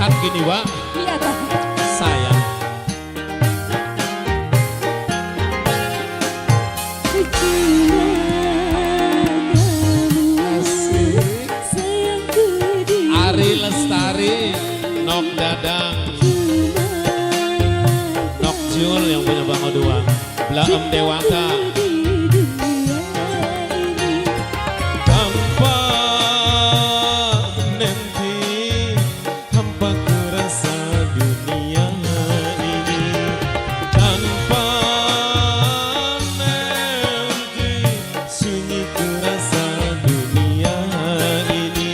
Kan gini, Wak. Iya toh. Sayang. Cuma kamu. Asik. Sayangku di Ari Lestari, Nok Dadang, Cuma Nok Jul yang punya Bang Dua, Blaem Dewata. Di dunia ini. Tanpa nanti hampa ku rasa dunia ini. Tanpa nanti sunyi ku rasa dunia ini.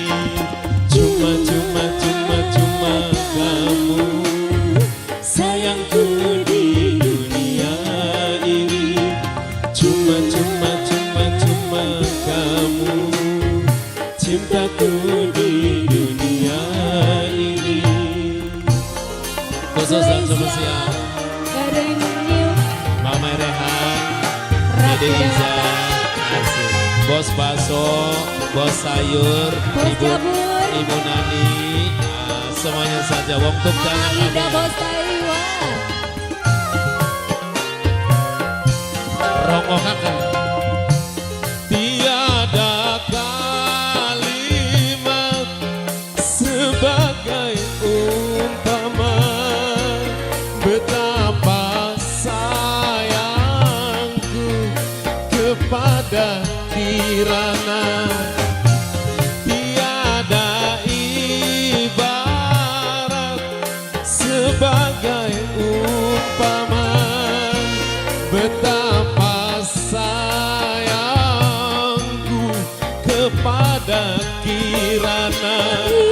Cuma cuma cuma cuma kamu, sayangku di dunia ini. Cuma cuma cuma cuma kamu, cintaku di dunia ini. Khusus dan spesial Bareng New Mama Rehan, Ratu Dede Iza, Dewata. Asik. Bos Baso, Bos Sayur, Bos Ibu Jabur. Ibu Nani, ah, semuanya saja. Wong tuk Mama tanah Lida kami. Bos Taiwan. Rongokaken. Tiada kalimat sebagai umpama betapa sayangku kepada Kirana. Tiada ibarat sebagai umpama betapa sayangku kepada Kirana.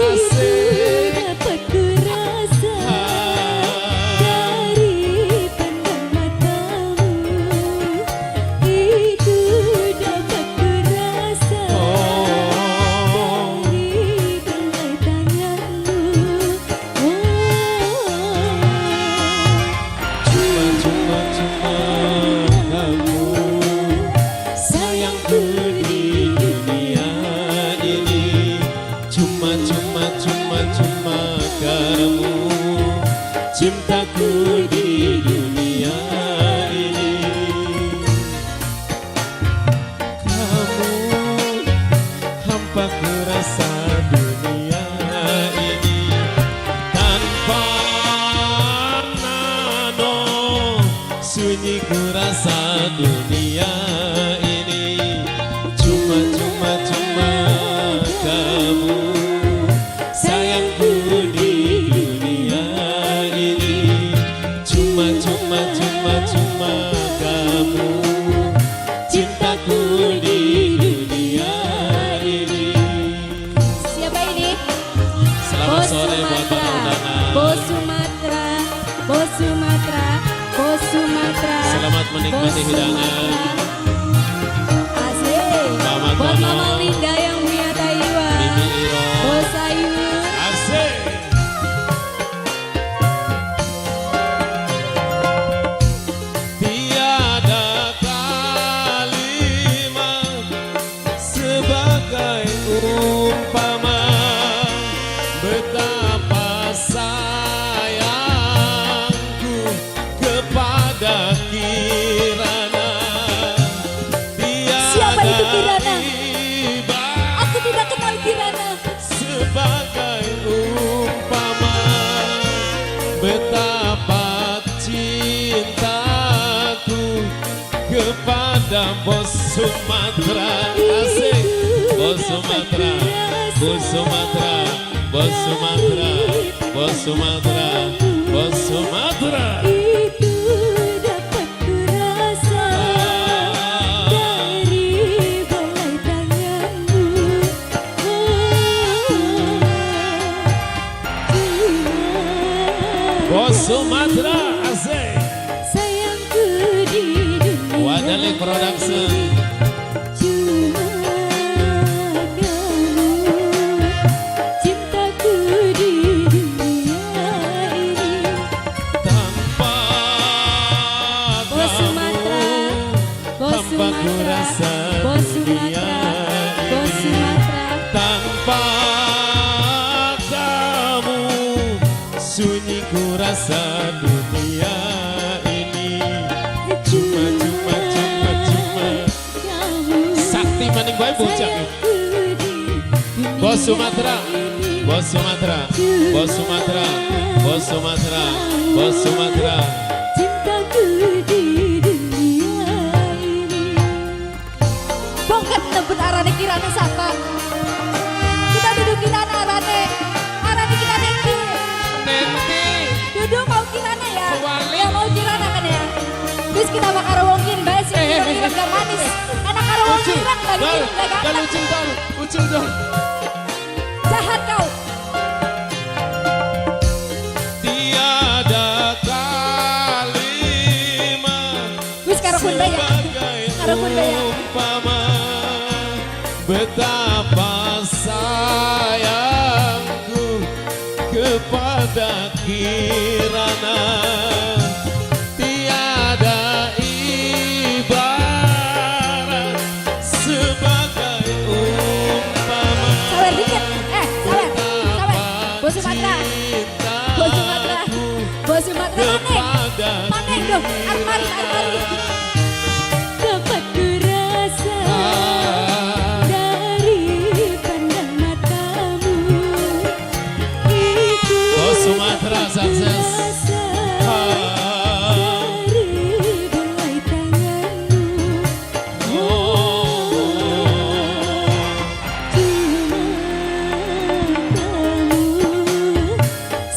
Asik. Dapat ku rasa dari pandang matamu. Itu dapat ku rasa Oh. dari belai tanganmu. Oh. Cuma cuma cuma kamu, sayangku di dunia ini. Cuma cuma cuma cuma kamu, cintaku di dunia ini. Kamu hampa ku rasa dunia ini. Tanpa nano sunyi ku rasa dunia ini. Cuma cuma cuma kamu, sayangku di dunia ini. Cuma cuma cuma cuma kamu, cintaku di dunia ini. Siapa ini? Selamat Bos sore buat Sumatera. para undangan. Bos Sumatera, Bos Sumatera, Bos Sumatera. Selamat menikmati Bos hidangan. Sumatera. Asik. Mama Buat Tono. Mama Linda yang punya Taiwan. Bibi Iro. Bos Sayur. Asik. Tiada kalimat sebagai umpama betapa sayangku kepada Kirana. Tiada Siapa itu Kirana? ibarat Aku tidak kenal Kirana. Sebagai umpama betapa cintaku kepada Bos Sumatera. Asik. Bos Sumatera, Bos Sumatera, Bos Sumatera, Bos Sumatera, Bos Sumatera. Itu dapat ku rasa dari belai tanganmu. Oh, cuma Bos Sumatera, asik. Sayangku di dunia Wadalik Production. ini. Cuma kamu, cintaku di dunia ini. Tanpa Bos Sumatera, kamu Bos hampa ku Sumatera, rasa Bos dunia Sumatera, Bos ini. Sumatera. Tanpa kamu Sunyi ku rasa dunia ini. Cuma cuma cuma cuma kamu. Sakti maning bae bocah. Sayangku di dunia Bos Sumatera, ini. Bos Sumatera, Bos Sumatera, Bos Sumatera, Bos Sumatera. Cintaku di dunia ini. Bongkat nebut arane kirane sapa. Kita duduk kirane arane. Arane kita nanti. Nanti Duduk mau kirana ya. Kewali. Ya mau kirana kan ya. Terus kita bakar wong kin bae sing kira-kira gak manis. Enak karo wong Ucul, kirang lagi dol, gak dol, ganteng. ucul, dol, ucul, dol. Jahat kau. Tiada kalimat Wis karo kun bae ya. sebagai Karo kun bae ya. umpama betapa sayangku kepada Kirana. Tiada ibarat sebagai umpama Sawer dikit. Eh, sawer. Sawer. Bos Sumatera. Bos Sumatera. Bos Sumatera maning. Kepada Maning dong. Armari, armari. Dapat ku rasa dari pandang matamu itu. Bos Sumatera dapat ku sukses. rasa dari belai tanganmu. Oh. Cuma kamu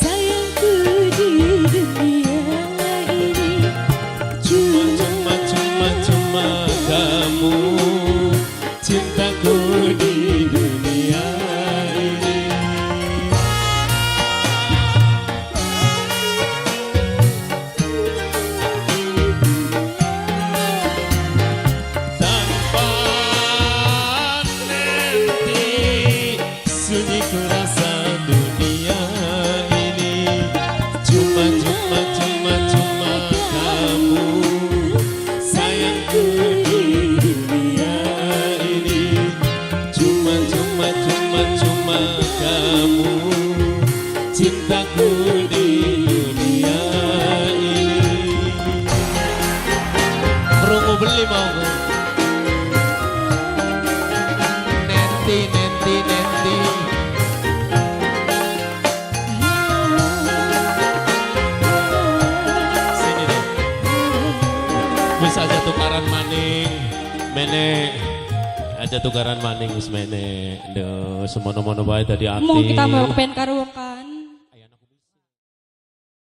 sayangku di dunia ini. Cuma cuma cuma kamu cintaku di dunia ini. Tanpa nanti sunyi ku rasa dunia ini. Cuma cuma cuma cuma kamu sayangku di dunia ini. Cuma cuma cuma cuma kamu cintaku di dunia ini. Krungu beli mau ku. Nenti nenti nenti. Sini deh. Wis aja tukaran maning. Mene. Aja tukaran maning wis mene. Duh, semono-mono bae dadi ati. Mau kita mau kepen karo wong kae.